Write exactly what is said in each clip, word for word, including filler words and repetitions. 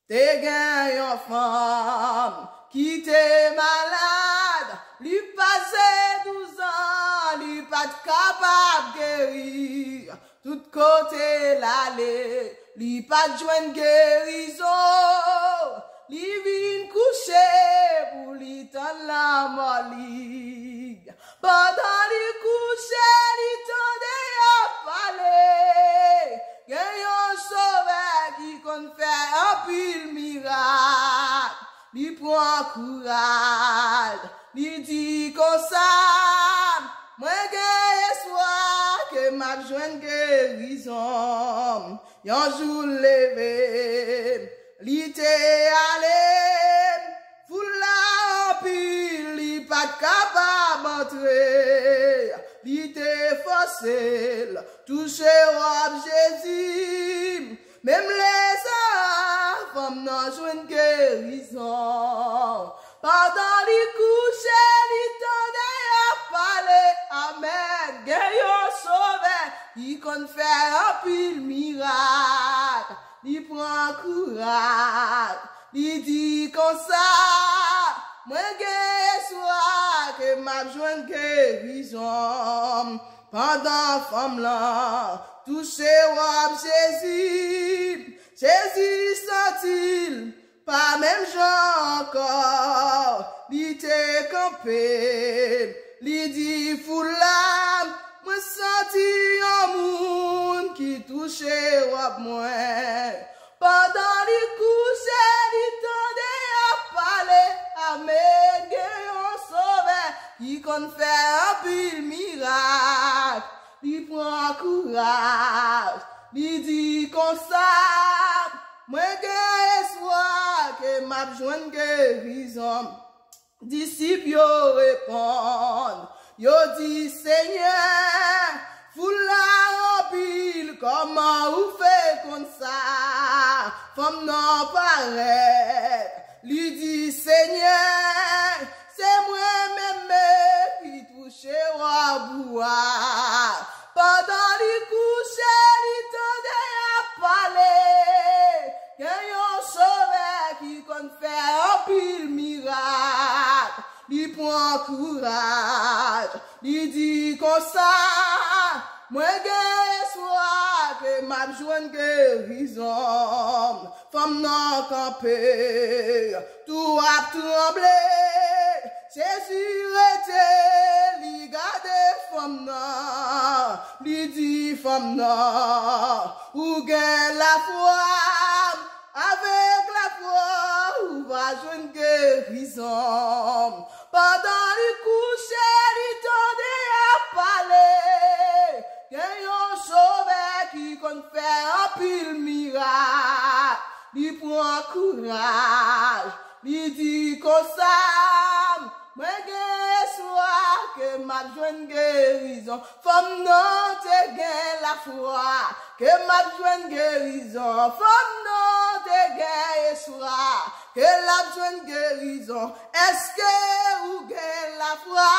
Te gen yon fanm ki te malad, li pase douz an, li pa t kapab geri. Tout kote l ale, li pa t jwenn gerizon. Li vin kouche pou li tann lanmò li. Pandan li kouche, li tande y ap pale. Gen yon Sovè ki konn fè anpil mirak. Li pran kouraj, li di konsa, mwen gen espwa ke m ap jwenn gerizon. Yon jou l leve, li te ale. Foul la anpil, li pa t kapab antre. Li te fòse l touche wòb Jezi. Menm lè sa a, fanm nan jwenn gerizon. Pandan li kouche, li tande y ap pale. Amèn. Gen yon Sovè ki konn fè anpil mirak. Li pran kouraj, li di konsa, mwen gen espwa ke m ap jwenn gerizon. Pandan fanm lan touche wòb Jezi, Jezi santi l pa menm jan ankò. Li te kanpe, li di foul la, mwen santi yon moun ki touche wòb mwen. Pandan li kouche, li tande y ap pale. Amèn. Gen yon Sovè ki konn fè anpil mirak. Li pran kouraj, li di konsa, mwen gen espwa ke m ap jwenn gerizon. Disip yo reponn, yo di, Senyè, foul la anpil, kòman ou fè konn sa? Fanm nan parèt, li di, Senyè, se mwen menm ki touche wòb ou a. Pandan li kouche, li tande y ap pale. Gen yon Sovè ki konn fè anpil mirak. Li pran kouraj, li di konsa, mwen gen espwa ke m ap jwenn gerizon. Fanm nan kanpe, tou ap tranble. Jezi rete, li gade fanm nan. Li di fanm nan, ou gen lafwa. Avèk lafwa, ou va jwenn gerizon. Pandan li kouche, li tande y ap pale. Gen yon Sovè ki konn fè anpil mirak. Li pran kouraj, li di konsa, mwen gen espwa ke m ap jwenn gerizon. Fanm nan te gen lafwa ke m ap jwenn gerizon. Fanm nan te gen espwa ke l ap jwenn gerizon. Èske ou gen lafwa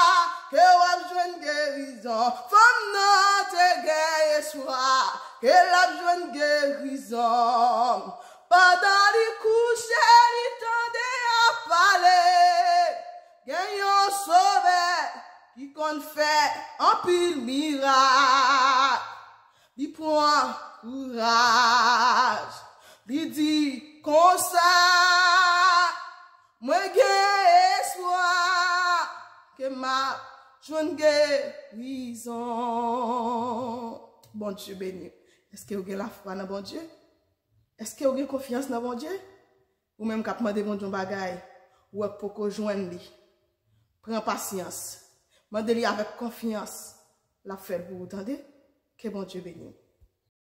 ke w ap jwenn gerizon? Fanm nan te gen espwa ke l ap jwenn gerizon. Pandan li kouche, li tande y ap pale. Gen yon Sovè ki konn fè anpil mirak. Li pran kouraj. Li di konsa, mwen gen espwa ke m ap jwenn gerizon. Bondye beni w. Èske w gen lafwa nan Bondye? Èske w gen konfyans nan Bondye? Ou menm k ap mande Bondye yon bagay, ou wè k poko jwenn li. Pran pasyans. Mande li avèk konfyans. L ap fè l pou ou, tande. Ke Bondye beni w.